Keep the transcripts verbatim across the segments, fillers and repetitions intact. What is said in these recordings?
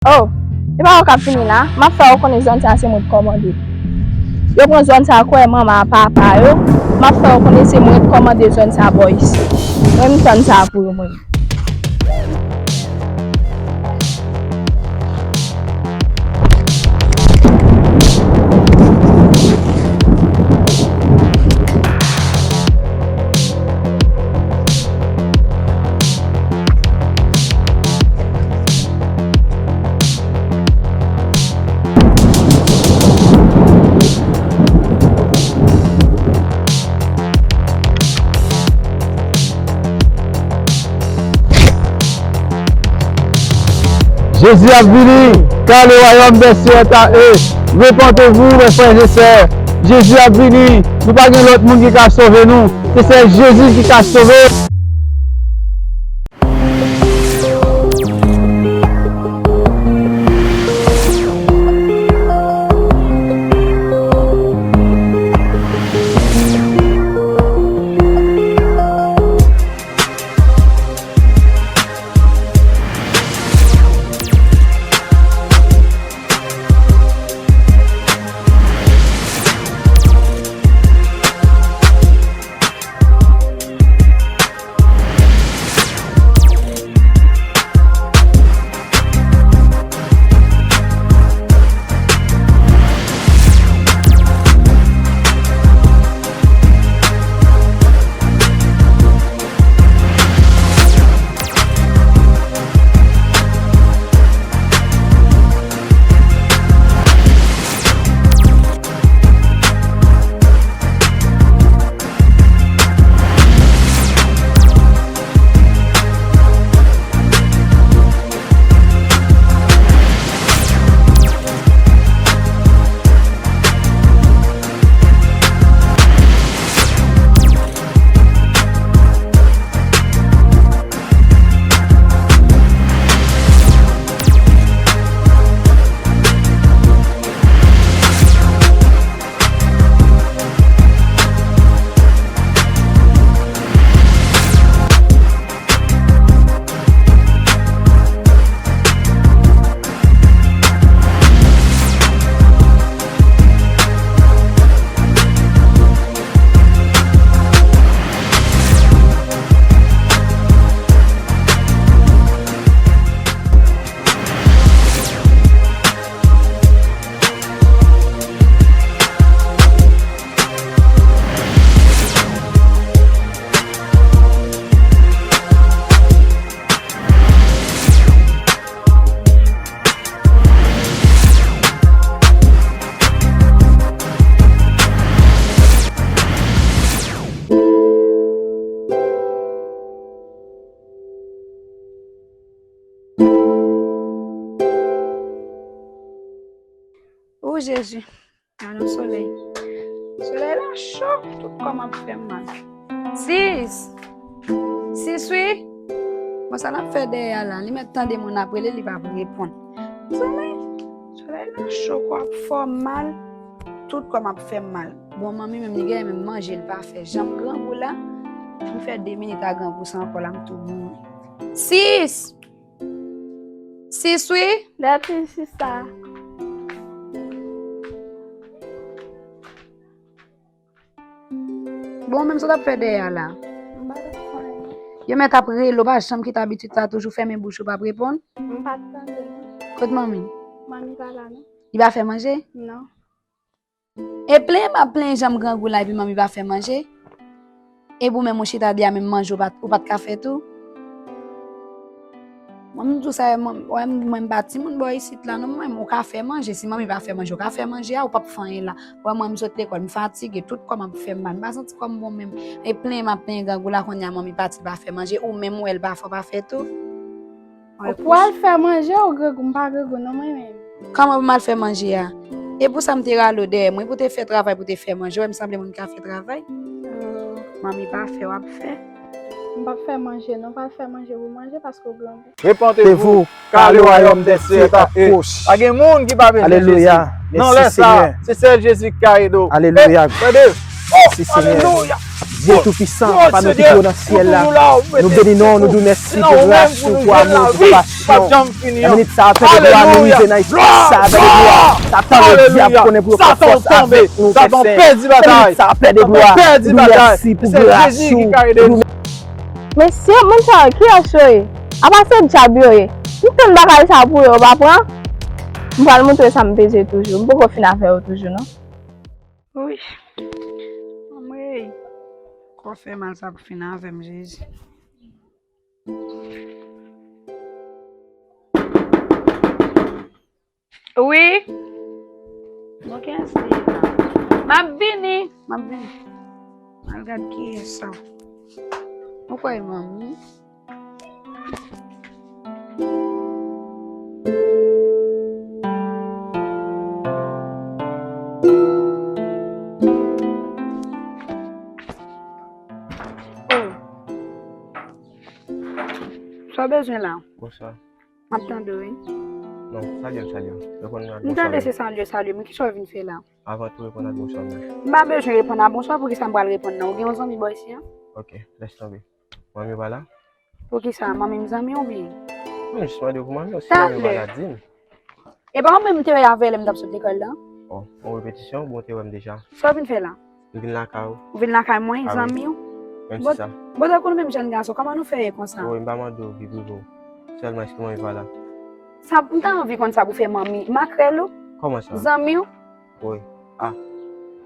Oh, e pa ou k ap vini la? M ap fè ou konnen zòn sa se mwen k kòmande. Yo pran zòn sa kwè manman ak papa yo. M ap fè ou konnen se mwen k kòmande zòn sa bò isi. Mwen m tann sa pou yo mwen. Jezi ap vini, car le royaume des cieux est à eux. Repentez-vous, mes frères et sœurs. Jezi ap vini. Nou pa gen lòt moun ki ka sove nou. Se sèl Jezi ki ka sove. O Jezi, gade yon solèy. Solèy la cho, tout kò m ap fè m mal. Sis! Sis wi! Bon, sa l ap fè dèyè a la? Li mèt tande moun ap rele, li p ap reponn. Solèy, solèy la cho, kò ap fè m mal, tout kò m ap fè m mal. Bon, manmi menm li genyen menm manje, li pa fè. Jan m grangou la, m fè de minit a grangou sa ankò la, m tou mouri. Sis! Sis wi. Dati sista. Bon, menm sa w t ap fè dèyè a la? M pa t ap fè anyen. Yo mèt ap rele w, pa janm kite abitid sa, toujou fèmen bouch ou, p ap reponn? M pa t tande non. Kot manmi? Manmi pa la non. Li pa fè manje? Non. E plenyen m ap plenyen jan m grangou la epi manmi pa fè manje? Epi ou menm ou chita deyò menm manje ou pa t, ou pa t ka fè tou? Mwen m di w sa, mwen, wè m, mwen m pa timoun bò isit la non, mwen, ou ka fè manje, si manmi pa fè manje, ou ka fè manje a, ou p ap fè anyen la. Wè mwen m sot lekòl, m fatige, tout kò m ap fè m mal, m pa santi kò m bon menm. E plenyen m ap plenyen grangou la, kounye a manmi pati l pa fè manje, ou menm ou wè l pa fè, w pa fè tou? Ou pral fè manje, ou grangou, m pa grangou non mwen menm. Kòman pou m al fè manje a? E pou sa m te rale w dèyè mwen, pou te fè travay, pou te fè manje, w wè m sanble moun ki ka fè travay? Oh. Manmi pa fè, w ap fè? M p ap fè manje non, pral fè manje pou manje paske w grangou. Repentez-vous, car le royaume des cieux est à eux. Pa gen moun ki pa bezwen Jezi. Nan lè sa, se sèl Jezi ki ka ede w. Alelouya. Tande. Oh, alelouya. Dye Toupisan, Papa nou ki twò nan syèl la, nou beni non, nou di w mèsi pou gras ou, pou amou, pou konpasyon. Nan minit sa a, tande glwa nou rive nan espas sa, tande glwa. Satan ledyab konnen pou yo fè fòs avèk nou, Satan. Nan minit sa a, tande glwa, nou di w mèsi pou gras ou, nou di w mèsi. Mesye, moun sa yo, kiyès yo ye? Apa se dyab yo ye? M tann bagay sa pou yo, pa pran? M pral montre sa m peze toujou. M poko fin avè yo toujou, non. Wi. Anmwey. Kò fè mal sa pou fin avè m, Jezi. Wi. Bon, kiyès li ye la? M ap vini. M ap vini. Al gad kiyès sa. Ou kwè e manmi? Oh. Sa w bezwen la? Bonswa. M ap tande w, wi. Non, salye m, salye m. Reponn mwen ak bonswa. M tande se salye, salye m. Kisa w vin fè la? Avan tou, reponn ak bonswa mwen. M pa bezwen reponn ak bonswa, poukisa m pral reponn nan? Ou gen yon zanmi bò isi a? Ok, lès tonbe. Manmi w pa la? Poukisa? Manmi m zanmi w oubyen? Non, m jis mande w pou manmi w, si manmi w pa la, di m. E pa ou menm m te wè avè lè m t ap sot lekòl la? Oh, yon repetisyon oubyen w te wè m deja? Sa w vin fè la? M vin lakay ou. Ou vin lakay mwen, zanmi w? Menm si sa. Bon, tankou nou menm jèn gason, kòman nou fè ye konsa? Wi, m pa mande w vi prive w. Sèlman, èske manmi pa la? Sa, m ta anvi konn sa pou fè manmi makrèl ou? Kòman sa? Zanmi w? Wi. Ah.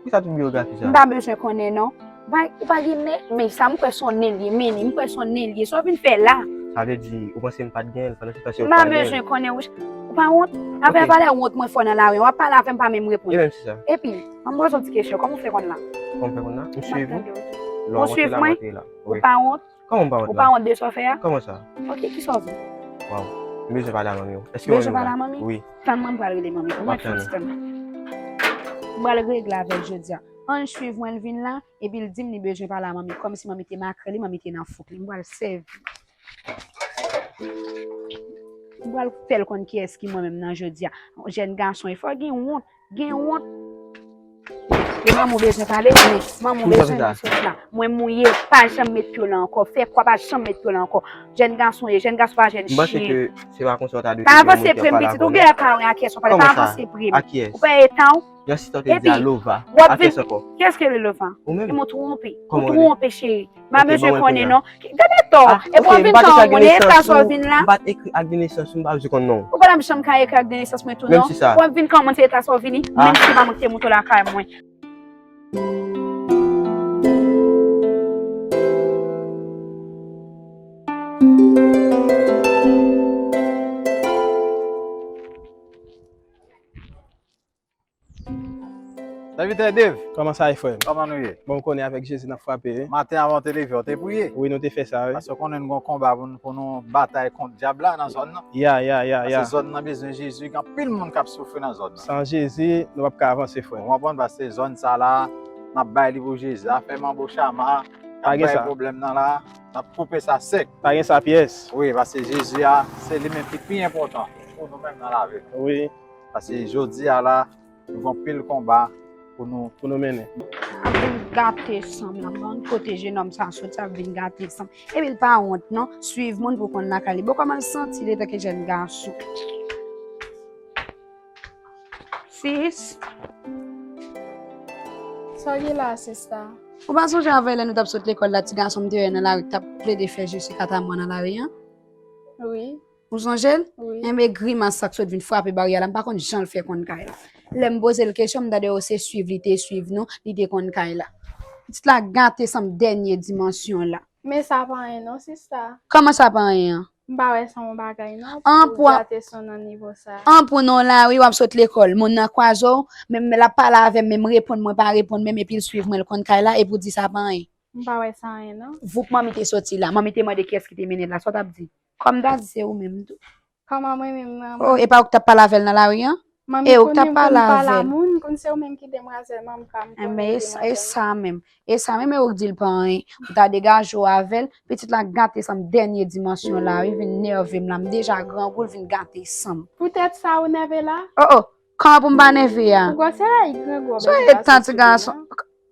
Poukisa tout byografi sa? M pa bezwen konnen, non. Bay, ou pa gen nen, men sa m kwè se yon nen li ye, men li, m kwè se yon nen li ye. Sa w vin fè la? Sa vle di, ou panse m pa t gen l, pandan se tan se ou k pa gen l? M pa bezwen konnen, ou, ou pa wont? Avè valè wont mwen fè w nan lari, w ap pale avè m, pa menm reponn. E menm si sa. Epi, ann poze yon ti kesyon, kòman w fè konn la? Kòman m fè konn la? M swiv ou. Lè w rantre la, m rantre la. Ou pa wont? Kòman m pa wont la? Ou pa wont de sa w fè a? Kòman sa? Ok, kisa w vle? Waw. M bezwen pale a manmi w. Èske manmi w la? Bezwen pale a manmi? Wi. Tann mwen, m pral rele manmi. Mwen fè ti tann. M pral regle avè l jodi a. Ann swiv mwen, l vin la, epi l di m li bezwen pale a manmi. Kòmsi manmi te makrèl li, manmi te nan fouk li. M pral sèvi. M pral fè l konn kiyès ki mwen menm nan jodi a. Jèn gason, e fò gen wont. Gen wont. E manman w bezwen pale, men manman w bezwen di sòs la. Mwen mouye, pa janm met pye w la ankò. Fè kwa, pa janm met pye w la ankò. Jèn gason ye, jèn gason pa jèn chen. M panse ke se pa konsa w ta dwe trete yon moun ki ap pale avè w non. Pa avanse pri m, pitit. Ou genlè pa renmen a kiyès w ap pale. Pa avanse pri m. Kòman sa? A kiyès? Ou pè eta w? Yon sista w te di a Lova. A kiyès ankò? Kiyès ki rele Lova? Ou menm? E mwen twonpe. Kòman w rele? Ou twonpe, cheri. M pa bezwen konnen non. Gade to. Epi w ap vin ka yon moun, e eta sa w vin la. M pa t ekri ak de nesans ou, m pa bezwen konn non. Ou pa t ap janm ka ekri ak de nesans mwen tou non. Menm si sa. W ap vin ka yon moun, se eta sa w vini. Menm si se pa mwen ki te moute w lakay mwen. Sèvitè Dave. Kòman sa ye, frè m? Kòman nou ye? Bon, ou konnen avèk Jezi n ap frape, wi. Maten avan w te leve, w te priye? Wi, nou te fè sa, wi. Paske w konnen n gen yon konba pou n, pou nou batay kont dyab la nan zòn nan. Ya, ya, ya, ya. Paske zòn nan bezwen Jezi, gen anpil moun k ap soufri nan zòn nan. San Jezi, nou p ap ka avanse, frè m. Ou konprann? Paske zòn sa la, n ap bay li pou Jezi. Afè Manbo Chama, n ap bay pwoblèm nan la, n ap koupe sa sèk. Pa gen sa pyès. Wi, paske Jezi a, se li menm ki pi enpòtan pou nou menm nan lavi nou. Wi. Paske jodi a la, nou gen anpil konba pou nou, pou nou mennen. Ap vin gate san m nan, ban kote jenòm sa soti, ap vin gate san m. Epi l pa wont non, swiv moun pou konn lakay li. Bon, kòman l santi l etanke jèn gason? Sis. Sa w gen la, sista? Ou pa sonje avè lè nou t ap sot lekòl la, ti gason m te wè nan lari k t ap plede fè je su katamwa nan lari an? Wi. Ou sonje l? Wi. Enben, grimas sa k sot vin frape baryè la, m pa konn jan l fè konn kay la. Lè m poze l kesyon, m tande yo se swiv li te swiv nou, li te konn kay la. Pitit la gate san m dènye dimansyon la. Men sa pa anyen non, sista. Kòman sa pa anyen an? M pa wè sa yon bagay non, pou gate son nan nivo sa. An pou non la, wi, w ap sot lekòl. Moun nan kwaze w, menm lè l ap pale avè m, menm reponn mwen pa reponn, menm epi l swiv mwen, l konn kay la, epi w di sa pa anyen. M pa wè sa anyen non. Voup manmi te soti la, manmi te mande kiyès ki te mennen l la, sa w t ap di? Kòm m ta di se ou menm tou. Kòman mwen menm nan? Oh, e pa ou k t ap pale avè l nan lari an? E ou k t ap pale avè l? Moun konn se ou menm ki demwazèl, manmi pa m konnen demwazèl. Enben, e sa menm. E sa menm, e ou k di l pa anyen. Ou ta degaje w avè l, pitit la gate san m dènye dimansyon la, wi, vin nève m la, m deja grangou, l vin gate san m. Poutèt sa ou nève la? Oh, oh, kòman pou m pa nève a? Ou gwosè la, li grangou. Sou etan ti gason.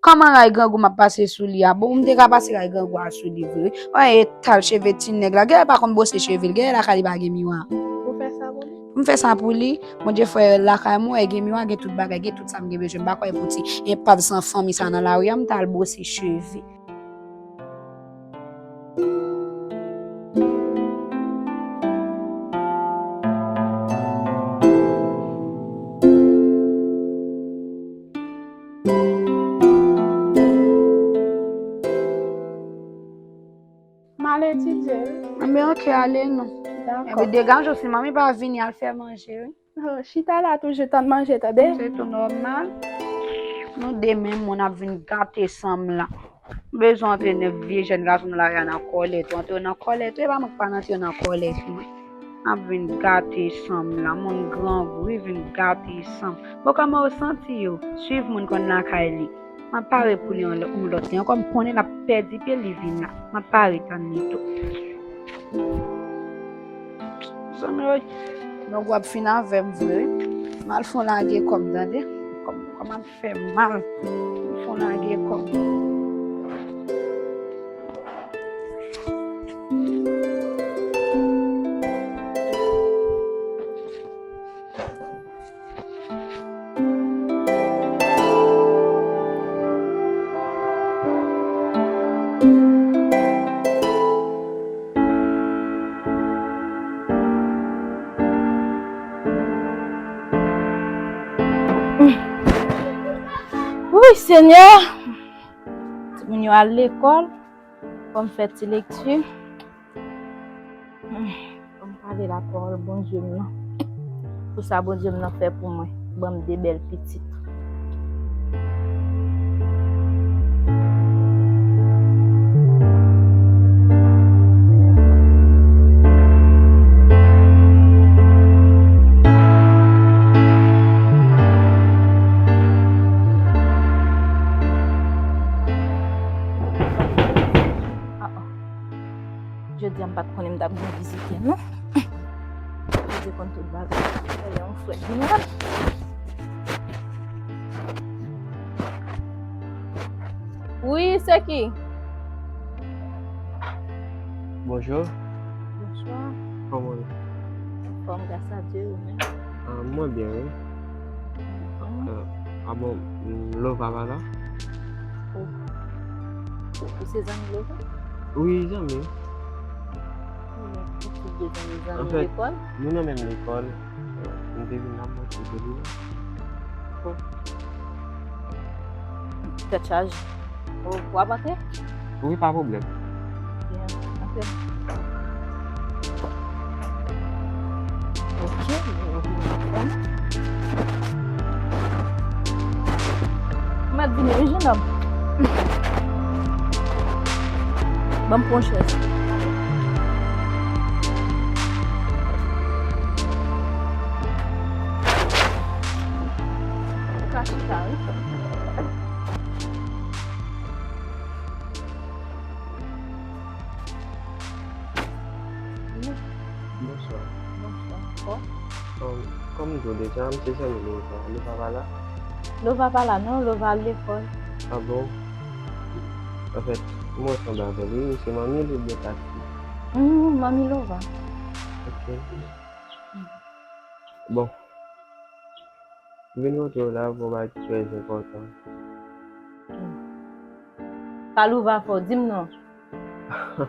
Kòman ray grangou m ap pase sou li a? Bon, m te ka pase ray grangou a sou li vre. Wi, etal cheve ti nèg la. Genlè l pa konn bwose cheve l. Genlè lakay li pa gen miwa. Ou fè sa pou li? M fè sa pou li. Bondye fè lakay mwen, gen miwa, gen tout bagay, gen tout sa m gen bezwen. M pa kwè pou ti enpav san fanmi sa nan lari a, m t al bwose cheve. M al etidye, wi. Anben, oke, ale non. Dakò. Epi degaje w, si manmi pa vini, al fè manje, wi. Oh, chita la toujou, tann manje, tande? Se tou nòmal. Nou de menm moun ap vin gate san m lan. M bezwen antre nan vye jèn gason nan lari a nan kòlèt. Ou antre nan kòlèt, ou e pa mwen k pa antre nan kòlèt, mwen. Ap vin gate san m lan. Moun grangou, wi, vin gate san m. Bon, kòman w santi yo? Swiv moun konn lakay li. M ap pare pou li yon lò-, yon lòt li ankò. M konnen l ap pèdi pye l, li vin la. M ap pare tann li tou. Zanmi, wi. Donk, w ap fin avè m vre, wi. M al fon lage kò m, tande? Kò m, kò m ap fè mal. M fon lage kò m. Wi, Senyè! Timoun yo al lekòl. Fò m fè ti lekti. Fò m pale lapawòl Bondye m nan. Pou sa Bondye m nan fè pou mwen. Ban m de bèl pitit. Ah, ah. Jodi a m pa t konnen m t ap gen vizitè, non. Bondye konn tout bagay. Tande yon frèt vin wè m. Wi, se ki? Bonjou. Bonswa. Kòman w ye? Anfòm, gras a Dye, ou menm? Ah, mwen byen, wi. Mhm. Ah, ah bon, mm, Lova pa la? Oh. Ou se zanmi Lova? Wi, zanmi. Ou tout de zanmi, zanmi lekòl? Anfèt, nou nan menm lekòl. M te vin la, mwen te vin la. Oh. Tèt chaje. Ou, w ap antre? Wi, pa pwoblèm. Byen, antre. Ok, ou mèt vini, wi, jennonm. Ban m pran chèz. Ou ka chita, wi. Bonswa. Bonswa. Kò? Um, kòm m di w deja, m se zanmi Lova. Lova pa la? Lova pa la, non. Lova al lekòl. Ah bon? Anfèt, mwen sanble avè l, wi. Se manmi l oubyen tati? Hmm, manmi Lova. Ok. Bon. M vin kote w la pou yon bagay ki trè enpòtan. Hmm. Pale ou va fò, di m non.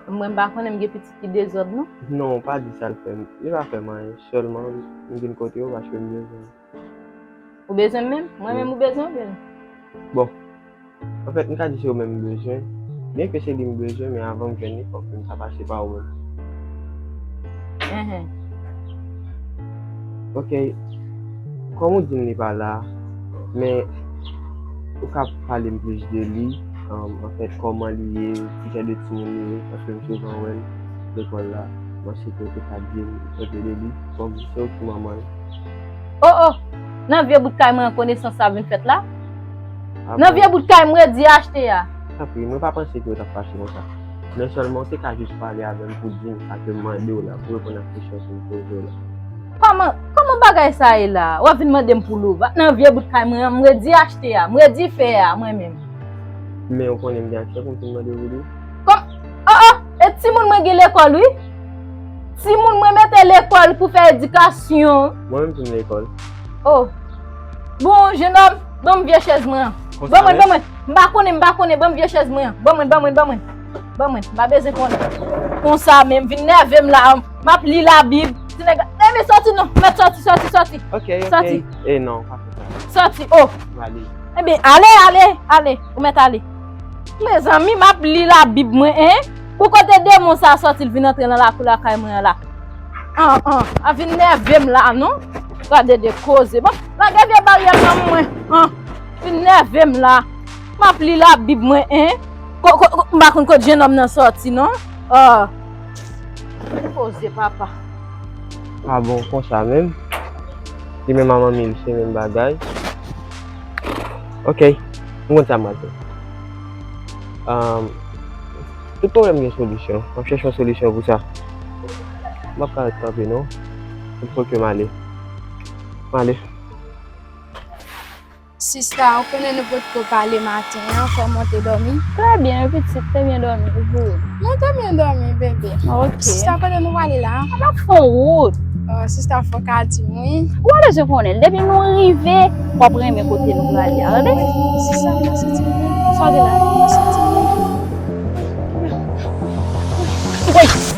Mwen, m pa konnen m gen pitit ki dezòd, non. Non, pa di sa l fè m. Li pa fè m anyen. Sèlman, m vin kote w paske m bezwen w. Ou bezwen m menm? Mwen menm ou bezwen, ou bezwen? Bon. Anfèt, m ka di se ou menm m bezwen. Byenke se li m bezwen, men avan m jwenn li, fòk m ta pase pa ou menm. Enhen. Ok. Kòm ou di m li pa la, men ou ka pale m plis de li, um, anfèt, kòman li ye, ki jan de timoun li ye, paske m souvan wè l lekòl la. Mwen se ke ou te ka di m enpe de li, kòm se ou ki manman l. Oh, oh! Nan vye bout kay mwen an konesans sa vin fèt la? Ah bon? Nan vye bout kay m redi achte a. Tanpri, mwen pa panse ke yo t ap fache konsa. Men sèlman, ou te ka jis pale avè m pou di m sa ke m mande w la, pou reponn ak kesyon ke m poze w la. Kòman, kòman bagay sa ye la? W ap vin mande m pou Lova? Nan vye bout kay mwen an, m redi achte a, m redi fè a, mwen menm. Men ou konnen m gen aksè pou m fin mande w li. Kòm, oh, oh, e timoun mwen gen lekòl, wi. Timoun mwen mete lekòl pou fè edikasyon. Mwen menm tou m lekòl. Oh. Bon, jenòm, ban m vye chèz mwen an. Ban mwen, ban mwen. M pa konnen, m pa konnen, ban m vye chèz mwen an. Ban mwen, ban mwen, ban mwen. Ban mwen, m pa bezwen konnen. Konsa menm, vin nève m la, m ap li Labib. Ti nèg la, ebyen sòti non, mèt sòti, sòti, sòti. Ok, ok. Sòti. E non, pa fè sa. Sòti, oh. M ale. Ebyen, ale, ale, ale. Ou mèt ale. Mezanmi, m ap li Labib mwen, en. Pou kote demon sa sòti, l vin antre nan lakou lakay mwen an la. An, an, a vin nève m la, non? Gade de koze. Bon, lage vye baryè nan mwen. An, vin nève m la. M ap li Labib mwen, en. Ko, ko, ko, m pa konn kot jennonm nan sòti, non? Ah. Koze, papa. Ah bon, konsa menm. Li menm a manmi l, se menm bagay. Ok, m konn sa m pral fè. Um, tout pwoblèm gen solisyon. M ap chèche yon solisyon pou sa. M ap ka ret kanpe non. Il faut que m ale. M ale. Sista, ou konnen nou potko pale maten an, kòman w te dòmi? Trè byen, wi pitit, te byen dòmi, e pou ou? Mwen te byen dòmi, bebe. Ok. Sista, kote nou prale la? N ap fè wout. Oh, sista, fòk a di m, wi. Ou pa bezwen konnen, depi nou rive, w ap renmen kote nou prale a, tande? Sista, mwen santi m byen. Sa w gen la? Mwen santi m byen. Woy!